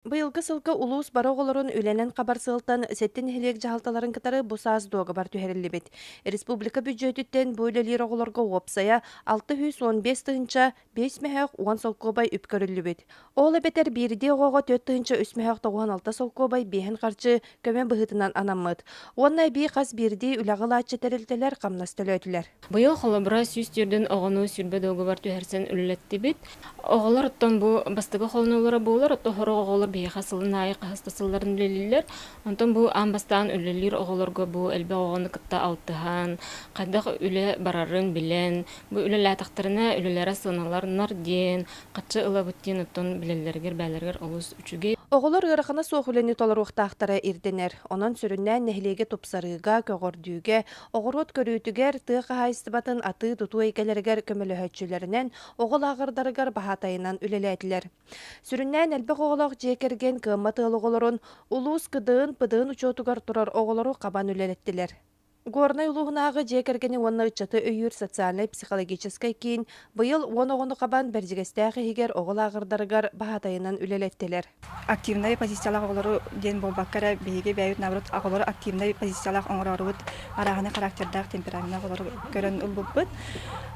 Быйылгы сылга улуус бары оҕолорун үлэнэн хабар сыалтан сэттэ нэһилиэк дьаһалталарын кытары бу саас дуогабар түһэриллибит. Республика бүддьүөтүттэн бу үлэлиир оҕолорго уопсайа 615 тыһыынча 5 мөһөөх 10 солкуобай үп көрүллүбүт. Ол эбэтэр биирдии оҕоҕо 4 тыһыынча 3 мөһөөх 96 солкуобай биэһин харчы көмө быһыытынан анаммыт. Уонна эбии хас биирдии үлэҕэ ылааччы тэрилтэлэр хамнас төлөөтүлэр. Быйыл холобура 104 оҕону 20 дуогабар түһэрсэн үлэлэттибит. Оҕолор оттон бу бастакы холонуулара буолар, оттон сорох оҕолор биһиэхэ сылын аайы хаһыс да сылларын үлэлииллэр. Онтон бу аан бастаан үлэлиир оҕолорго бу элбэх оҕону кытта алтыһан, хайдах үлэ барарын билэн, бу үлэлээтэхтэринэ үлэлэрэ сыаналанар диэн, хаччы ылабыт диэн оттон билэллэригэр бэйэлэригэр олус үчүгэй. Оҕолор ыарахана суох үлэни толоруохтаахтара ирдэнэр. Онон сүрүннээн нэһилиэги тупсарыыга, көҕөрдүүгэ, оҕуруот көрүүтүгэр, тыа хаһаайыстыбатын атыы-тутуу эйгэлэригэр көмөлөһөөччүлэринэн оҕо лааҕырдарыгар баһаатайынан үлэлээтилэр. Сүрүннээн элбэх оҕолоох дьиэ кэргэн кыаммат ыал оҕолорун улуус КДН ПДН учуотугар турар оҕолору хабан үлэлэттилэр. Горнай улууһунааҕы дьиэ кэргэни уонна ыччаты өйүүр социальнай-психологическай киин быйыл 10 оҕону хабан Бэрдьигэстээх иһигэр оҕо лааҕырдарыгар баһаатайынан үлэлэттилэр. Активнай позициялаах оҕолору диэн буолбакка эрэ, биһиги бэйэбит наоборот оҕолору активнай позициялаах оҥороорубут арааһынай характердаах темпераментнаах оҕолору көрөн ылбыппыт.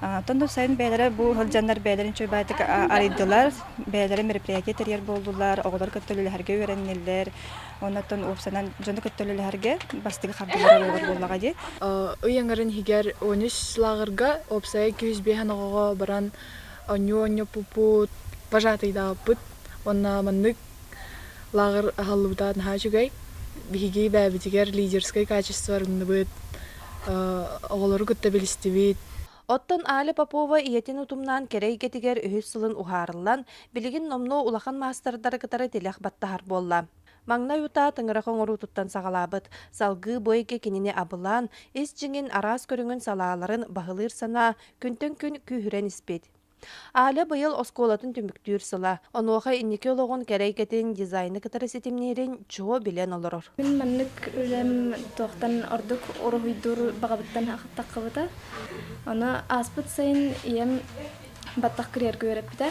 Оттон да сайын бэйэлэрэ бу сылдьаннар бэйэлэрин үчүгэй баайдык арыйдылар, бэйэлэрэ мероприятие тэрийэр буоллулар, оҕолору кытта үлэлэһэргэ үөрэннилэр. Оннуттан уопсанан дьону кытта үлэлэһэргэ бастакы хардыылара буолар буоллаҕа дии. Ый аҥарын иһигэр 13 лааҕырга уопсайа 205 оҕоҕо баран онньуу-онньоппуппут, вожатыйдаабыппыт. Уонна маннык лааҕыр аһыллыбыта наһаа үчүгэй. Биһиги бэйэбитигэр лидерскэй качество арынныбыт, оҕолору кытта билистибит. Оттон Аля Попова ийэтин утумнаан кэрэ эйгэтигэр үһүс сылын уһаарыллан, билигин номнуо улахан маастардары кытары тилэх баттаһар буолла. Маҥнай утаа тыҥырах оҥоруутуттан саҕалаабыт. Салгыы бу эйгэ кинини абылаан, ис дьиҥин араас көрүҥүн салааларын баһылыыр санаа күнтэн күн күүһүрэн испит. Аля быйыл оскуолатын түмүктүүр сыла. Онуоха инники олоҕун кэрэ эйгэтин дизайны кытары ситимниирин чуо билэн олорор. Мин маннык үлэм туохтан ордук уруһуйдуур баҕабыттан таххыбыта. Ону ааспыт сайын ийэм баттах кырыйарга үөрэппитэ.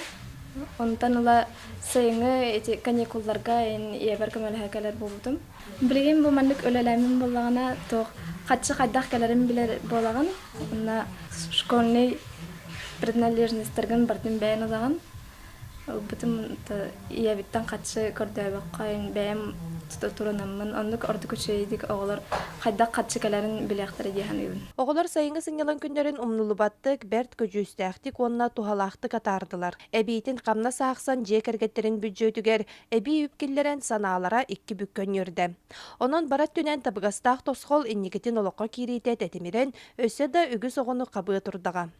Онтон ыла сайыҥҥы ити каникулларга ийэбэр көмөлөһө кэлэр буолбутум. Билигин бу маннык үлэлээммин буоллаҕына туох хаччы хайдах кэлэрин билэр буолаҕын. Уонна школьный принадлежностаргын барытын бэйэн ылаҕын. Ылбытым ийэбиттэн хаччы көрдөөбөххө бэйэм турунаммын оннук ордук үчүгэйдик оҕолор хайдах хаччы кэлэрин билиэхтэрэ дии саныыбын. Оҕолор сайыҥҥы сынньалаҥ күннэрин умнуллубаттык, бэрт көдьүүстээхтик уонна туһалаахтык атаардылар. Эбиитин хамнас аахсан дьиэ кэргэттэрин бүддьүөтүгэр эбии үп киллэрэн санаалара икки бүк көнньүөрдэ. Онон бара өттүнэн табыгастаах тосхол инникитин олоххо киириитэ тэтимирэн, өссө да үгүс оҕону хабыа турдаҕа.